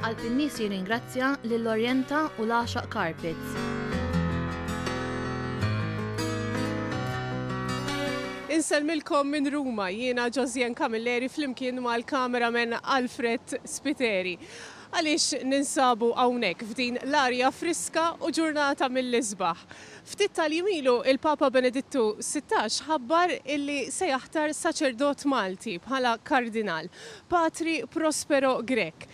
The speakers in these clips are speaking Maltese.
Qalb in-Nies jirringrazzja lil Orienta u l-Għaxaq Carpets. Insellmilkom minn Ruma, jiena Josianne Camilleri flimkien mal-cameraman Alfred Spiteri. Għaliex ninsabu hawnhekk f'din l-arja friska u ġurnata mill-isbaħ? Ftit tal-jiem ilu il-Papa Benedittu 16 ħabbar illi se jaħtar saċerdot Malti bħala Kardinal, Patri Prospero Grech.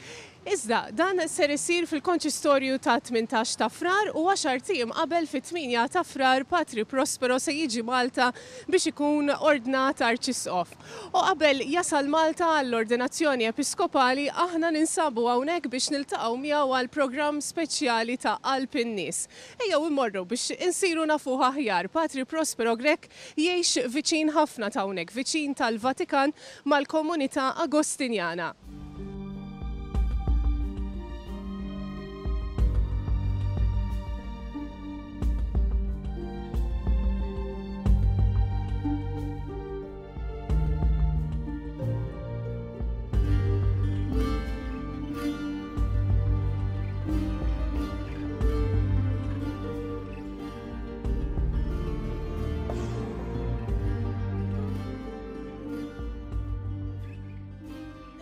Iżda, dan ser isir fil-Konċistorju tat-18 ta' Frar u għaxart ijiem qabel fit-8 ta' Frar Patri Prospero se jiġi Malta biex ikun ordnat Arċisqof. U qabel jasal Malta għall-ordinazzjoni episkopali aħna ninsabu hawnhekk biex niltaqgħu miegħu għal programm speċjali ta' Qalb in-Nies. Ejjew immorru biex insiru nafuh aħjar. Patri Prospero Grech jgħix viċin ħafna t'hawnhekk, viċin tal-Vatikan mal-komunità Agostinjana.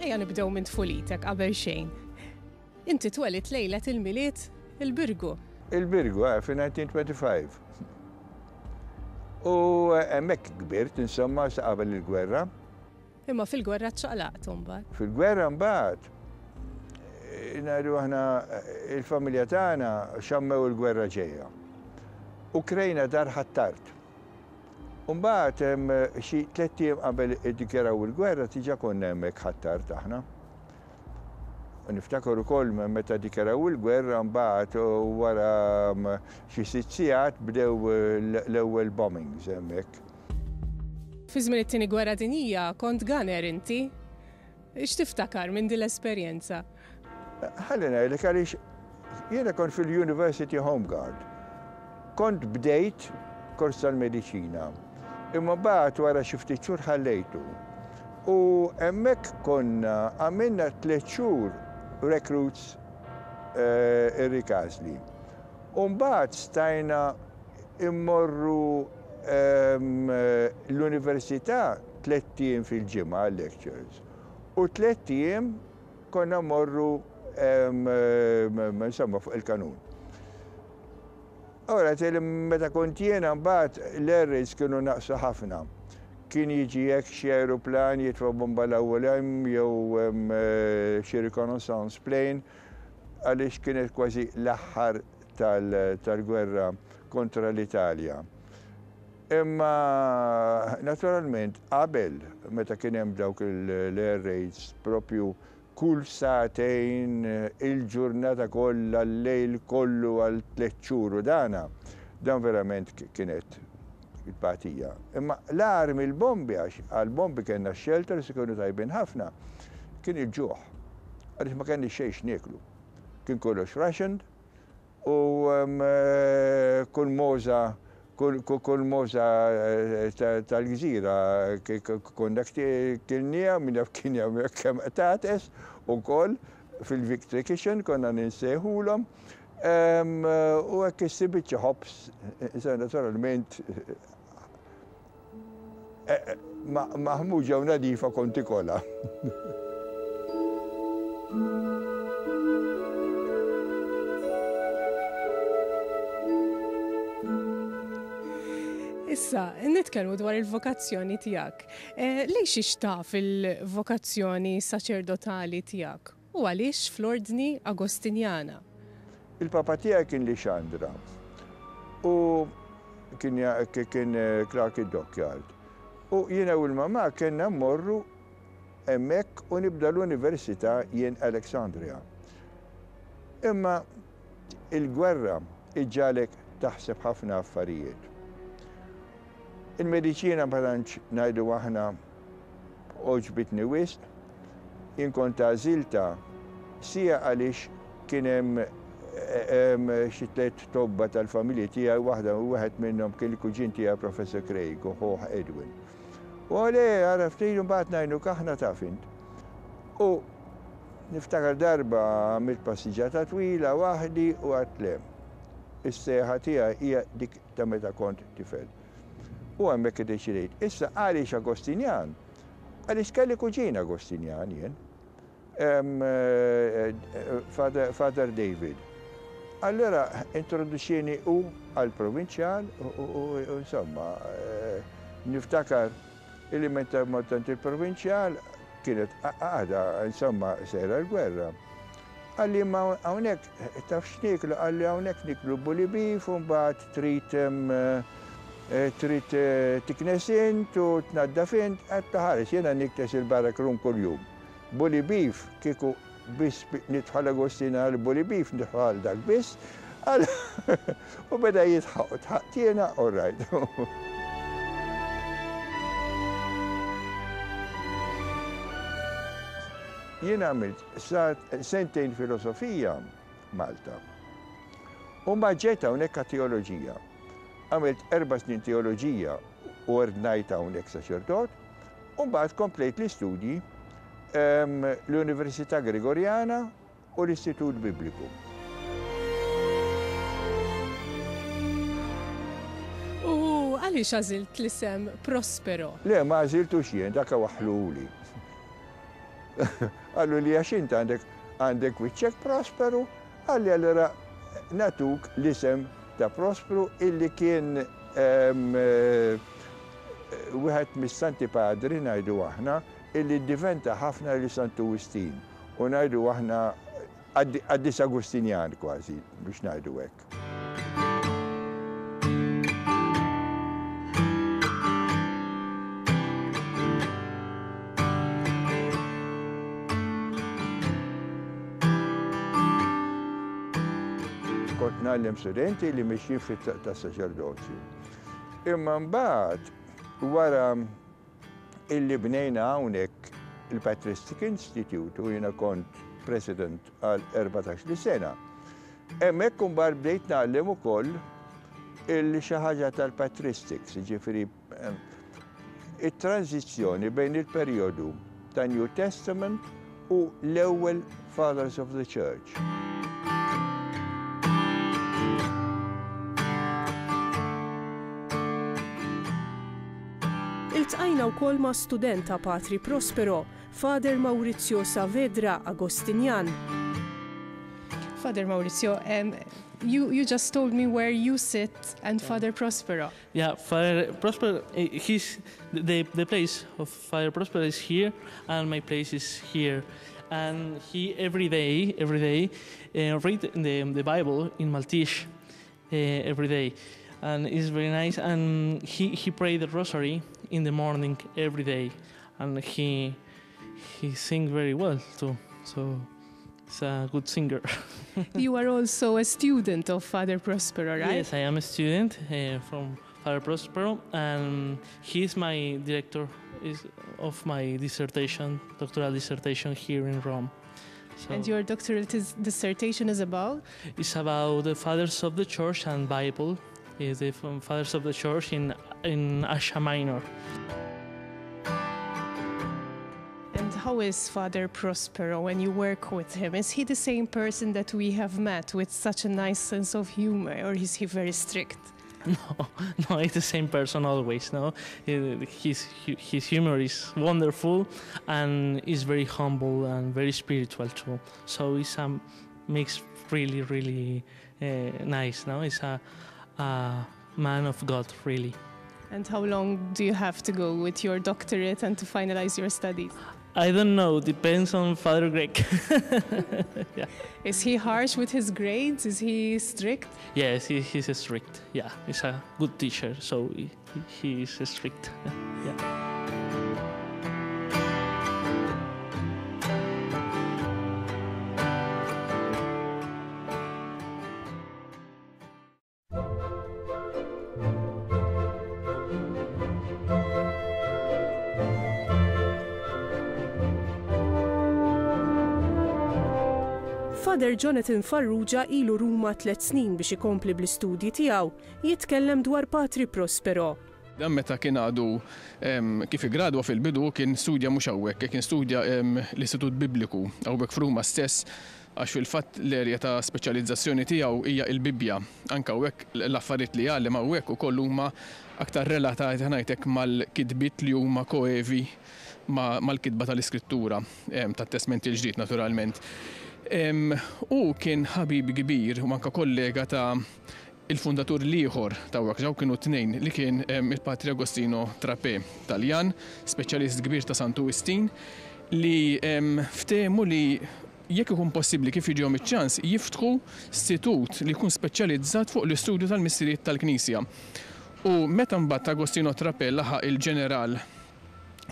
Ejja nibdew minn tfulitek qabel xejn. Inti twelidt lejlet il-Milied il-Birgu. Il-Birgu, eh, fi 1925. U eh, hemmhekk kbirt, insomma, sa qabel il-gwerra. Imma fil-gwerra ċċaqlaqt imbagħad. Fil-gwerra mbagħad, eh, ngħidu aħna eh, il-familja tagħna xammew il-gwerra ġejja. U krejna dar Ħ'Attard. U mbagħad xi tlett ijiem qabel iddikjaraw il-gwerra diġà konna hemmhekk Ħ'Attard aħna. U niftakar ukoll meta ddikjaraw il-gwerra mbagħad wara xi sitt sigħat bdew l-ewwel bombings hemmhekk. Fi żmien it-Tieni Gwerra Dinjija kont gunner inti. X'tiftakar minn din l-esperjenza? Ħalli ngħidlek għaliex jiena kont fil-University Home Guard. Kont bdejt kors tal-mediċina, imma mbagħad wara xi ftit xhur ħallejtu. U hemmhekk konna għamilna tliet xhur recruits eh, ir-Rikasli. U mbagħad stajna immorru ehm, l-università tlett ijiem fil-ġimgħa lectures u tlett ijiem Konna mmorru insomma fuq il-kanun. Ora, meta kont jiena mbagħad l-air raids kienu naqsu ħafna. Kien jiġi hekk xi aeroplan jitfa' bomba l-ewwel hemm jew xi reconnaissance plane għaliex kienet kważi l-aħħar tal-gwerra kontra l-Italja. Imma naturalment qabel meta kien hemm dawk l-air raids propju kull sagħtejn il-ġurnata kollha l-lejl kollu għal tlett xhur u dana, dan verament kienet tbatija. Imma l-agħar mill-bombi għax għall-bombi kellna x-shelters ikunu tajbin ħafna, kien il-ġuħ. Għaliex ma kellniex xejn x'nieklu. Kien kollox rationed U kull mogħża kull mogħża tal-gżira konna kilnieha, min jaf kien jagħmel kemm qtates ukoll fil-Victory Kitchen konna ninsejħulhom. U hekk issib biċċa ħobż, naturalment Maħmuġa u nadifa kont tikolha. Issa, nitkellmu dwar il-vokazzjoni tiegħek. Eh, lejx ixtaf il-vokazzjoni saċerdotali tiegħek? U għaliex fl-Ordni Agostinjana? Il-papa tiegħi kien Lixandra u kien kien Clark id-Dockyard. U jiena u l-mamà kellna mmorru hemmhekk u nibda l-università jien Alexandria. Imma il-gwerra iġġagħlek taħseb ħafna affarijiet. Il-mediċina ma tantx ngħidu aħna għoġbitni wisq. Jien kont għażiltha sija għaliex kien hemm xi tlett tobba tal-familji tiegħi, waħda wieħed minnhom kien il-kuġin tiegħi Professor Craig u ħuh Edwin. U le, għaraf tgħid imbagħad ngħinuk aħna taf int. U. Niftakar darba għamilt passiġġata twila waħdi u għedt le, is-sejħa tiegħi hija dik ta' meta kont tifel. U hemmhekk iddeċidejt. Issa għaliex Agostinjan? Għaliex kelli kuġin Agostinjan jien, Father David. Allura introduċieni hu għall-provinċjal u insomma niftakar Illi meta mort għand il-provinċjal kienet għadha insomma sejra l-gwerra. Qalli imma hawnhekk taf x'nieklu? Qalli hawnhekk niklu bully beef u mbagħad trid trid tiknes int u tnaddaf int. Għedtlu ħares jiena niknes il-barrack room kuljum. Bully beef kieku biss nidħol Agostina għal bully beef nidħol għal dak biss. U beda jidħaq u dħaqt jiena, all right. Jien għamilt sentejn filosofija Malta. U mbagħad ġejt hawnhekk għat-teoloġija. Għamilt erba' snin teoloġija u ordnajt hawnhekk saċerdot, u mbagħad komplejt l-istudji l-Università Gregorjana u l-Istitut Bibliku. U għaliex għażilt l-isem Prospero? Le, ma għażiltux jien, dak waħħluhuli. Qallu li għax int għandek għandek wiċċek prosperu, qalli allura nagħtuk l-isem ta' Prospru illi kien wieħed mis-Santi Padri ngħidu aħna illi ddiventa ħafna lil Santu Wistin u ngħidu aħna qaddis Agustinjan kważi biex ngħidu hekk. Kont ngħallem studenti li mixjin fit-triq tas-saċerdozju. Imma mbagħad wara illi bnejna hawnhekk il-Patristic Institute u jiena kont president għal 14 sena. Hemmhekk imbagħad bdejt ngħallem ukoll il xi ħaġa tal-patristics, jiġifieri it-tranżizzjoni bejn il-perjodu ta' New Testament u l-ewwel Fathers of the Church. Iltqajna wkoll ma' student ta' Patri Prospero, Father Maurizio Saavedra, Agostinjan. Father Maurizio, um, you, you just told me where you sit and Father Prospero. Yeah, Father Prospero, eh, he's, the, the place of Father Prospero is here and my place is here. And he every day, every day, uh, read the, the Bible in Maltese uh, every day. And it's very nice. And he, he prayed the rosary in the morning every day. And he, he sing very well too. So he's a good singer. you are also a student of Father Prospero, right? Yes, I am a student uh, from Father Prospero, and he is my director is of my dissertation, doctoral dissertation here in Rome. So and your doctoral dissertation is about? It's about the fathers of the church and Bible, is the fathers of the church in, in Asia Minor. And how is Father Prospero when you work with him? Is he the same person that we have met with such a nice sense of humor, or is he very strict? No, no, he's the same person always. No, his his humor is wonderful, and he's very humble and very spiritual too. So he's a um, mix really, really uh, nice. No, he's a, a man of God, really. And how long do you have to go with your doctorate and to finalize your studies? I don't know. Depends on Father Greg. yeah. Is he harsh with his grades? Is he strict? Yes, he, he's strict. Yeah, he's a good teacher, so he, he is strict. yeah. Father Jonathan Farrugia ilu Ruma tlet snin biex ikompli bl-istudji tiegħu, jitkellem dwar Patri Prospero. Dan meta kien għadu kif iggradwa fil-bidu kien studja mhux hawnhekk, kien studja l-Istitut Bibliku hawnhekk f'Ruma stess għax fil-fatt l-erja ta' speċjalizzazzjoni tiegħu hija l-Bibbja. Anke hawnhekk l-affarijiet li jgħallem hawnhekk ukoll huma aktar relatati ħa ngħid hekk mal-kitbiet li huma koevi mal-kitba tal-Iskrittura, tat-Testment il-Ġdid naturalment. Hu kien ħabib kbir u anke kollega ta' il-fundatur l-ieħor ta' Workshop kienu t-tnejn li kien il-Patri Agostino Trapè, Taljan, speċjalist kbir ta' Santu Wistin, li ftehmu li jekk ikun possibbli kif jiġihom iċ-ċans jiftħu stitut li jkun speċjalizzat fuq l-istudju tal-missirijiet tal-Knisja. U meta mbagħad Agostino Trapè laħaq il-ġeneral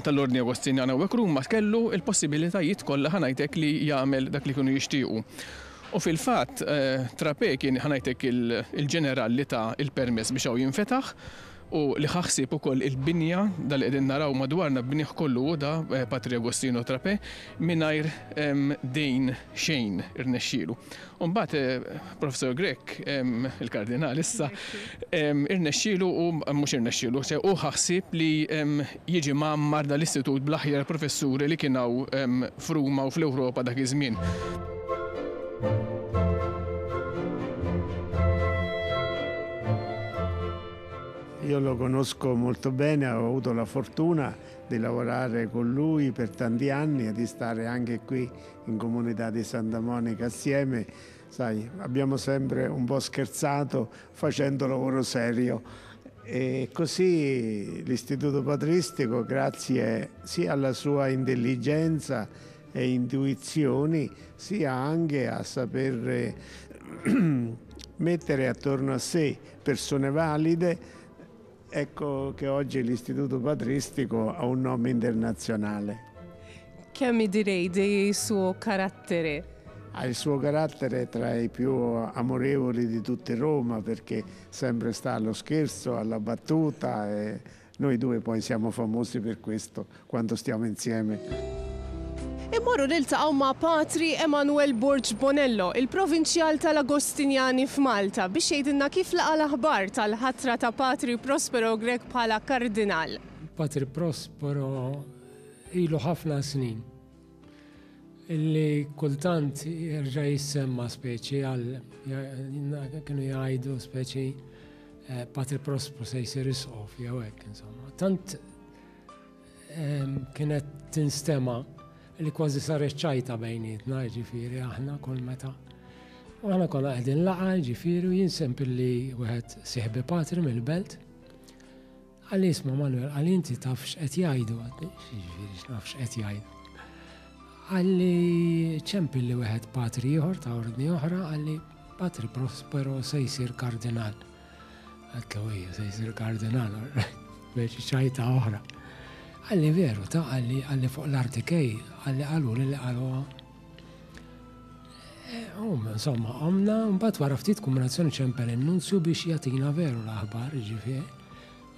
tal-Ordni Agostinjana hawnhekk Ruma kellu l-possibilitajiet kollha ħa ngħid hekk li jagħmel dak li kienu jixtiequ. U fil-fatt Trapè kien ħa ngħid hekk il-ġeneral li ta l-permess biex hawn jinfetaħ u li ħa ħsieb ukoll il-binja dan li qegħdin naraw madwarna bnieh kollu hu da Patri Agostino Trapè mingħajr dejn xejn irnexxielu. U mbagħad Professor Grech, il-Kardinal issa, irnexxielu u mhux irnexxielu, se hu ħa ħsieb li jiġi mgħammar dal-istitut bl-aħjar professuri li kien hawn f'Ruma u fl-Ewropa dak iż-żmien. Io lo conosco molto bene, ho avuto la fortuna di lavorare con lui per tanti anni e di stare anche qui in comunità di Santa Monica assieme. Sai, abbiamo sempre un po' scherzato facendo lavoro serio. E così l'Istituto Patristico, grazie sia alla sua intelligenza e intuizioni, sia anche a saper mettere attorno a sé persone valide, ecco che oggi l'Istituto Patristico ha un nome internazionale. Che mi direi del suo carattere? Ha il suo carattere tra i più amorevoli di tutta Roma, perché sempre sta allo scherzo, alla battuta, e noi due poi siamo famosi per questo quando stiamo insieme. Immorru niltaqgħu ma' Patri Emanuel Borg Bonello, il-Provinċjal tal-Agostinjani f'Malta, biex jgħidilna kif laqa' l-aħbar tal-ħatra ta' Patri Prospero Grech bħala Kardinal. Patri Prospero ilu ħafna snin illi kultant jerġa' jissemma speċi għal kienu jgħidu speċi eh, Patri Prospero se jsir isqof jew hekk insomma. Tant Kienet tinstema' li kważi saret ċajta bejnietna, jiġifieri aħna kull meta. U aħna konna qegħdin laqgħa, jiġifieri, u jien sempilli wieħed sieħbi patri mill-belt. Qalli isma' Manuel, qalli inti taf x'qed jgħidu, jiġifieri x'naf x'qed jgħidu. Qalli ċempilli wieħed patri ieħor ta' ordni oħra, qalli Patri Prospero se jsir kardinal. Għedtlu ejja se jsir kardinal, biex ċajta oħra. Qalli veru ta' qalli qalli fuq l-RTK, qalli qaluli li qaluha. Um, insomma, għomna, mbagħad wara ftit kombinazzjoni ċempel in-nunzju biex jagħtina veru l-aħbar, ġifieri.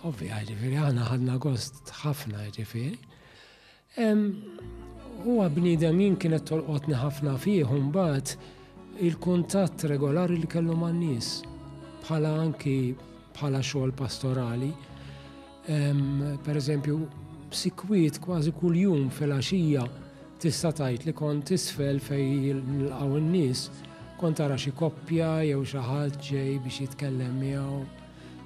Ovvja, ġifieri aħna ħadna gost ħafna, ġifieri. Huwa bniedem jien kienet tolqotni ħafna fih mbagħad il-kuntatt regolari li kellu man-nies bħala anki bħala xogħol pastorali. Per eżempju, sikwit kważi kuljum fil-għaxija tista' tgħid li kont isfel fejn nilqgħu n-nies, kont tara xi koppja jew xi ħadd ġej biex jitkellem miegħu.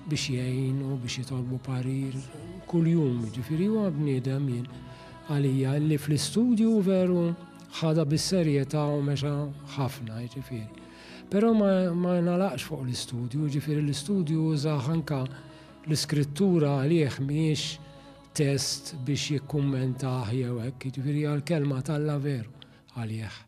biex jgħinu, biex jitolbu parir kuljum, jiġifieri huwa bniedem jien għalija li fl-istudju veru ħadha bis-serjetà u mexa ħafna, jiġifieri. Però ma, ma nalaqx fuq l-istudju, jiġifieri l-istudju użah anka l-iskrittura għalih mhijiex test biex jikkummentah jew hekk, jiġifieri hija l-kelma t'Alla veru għalih.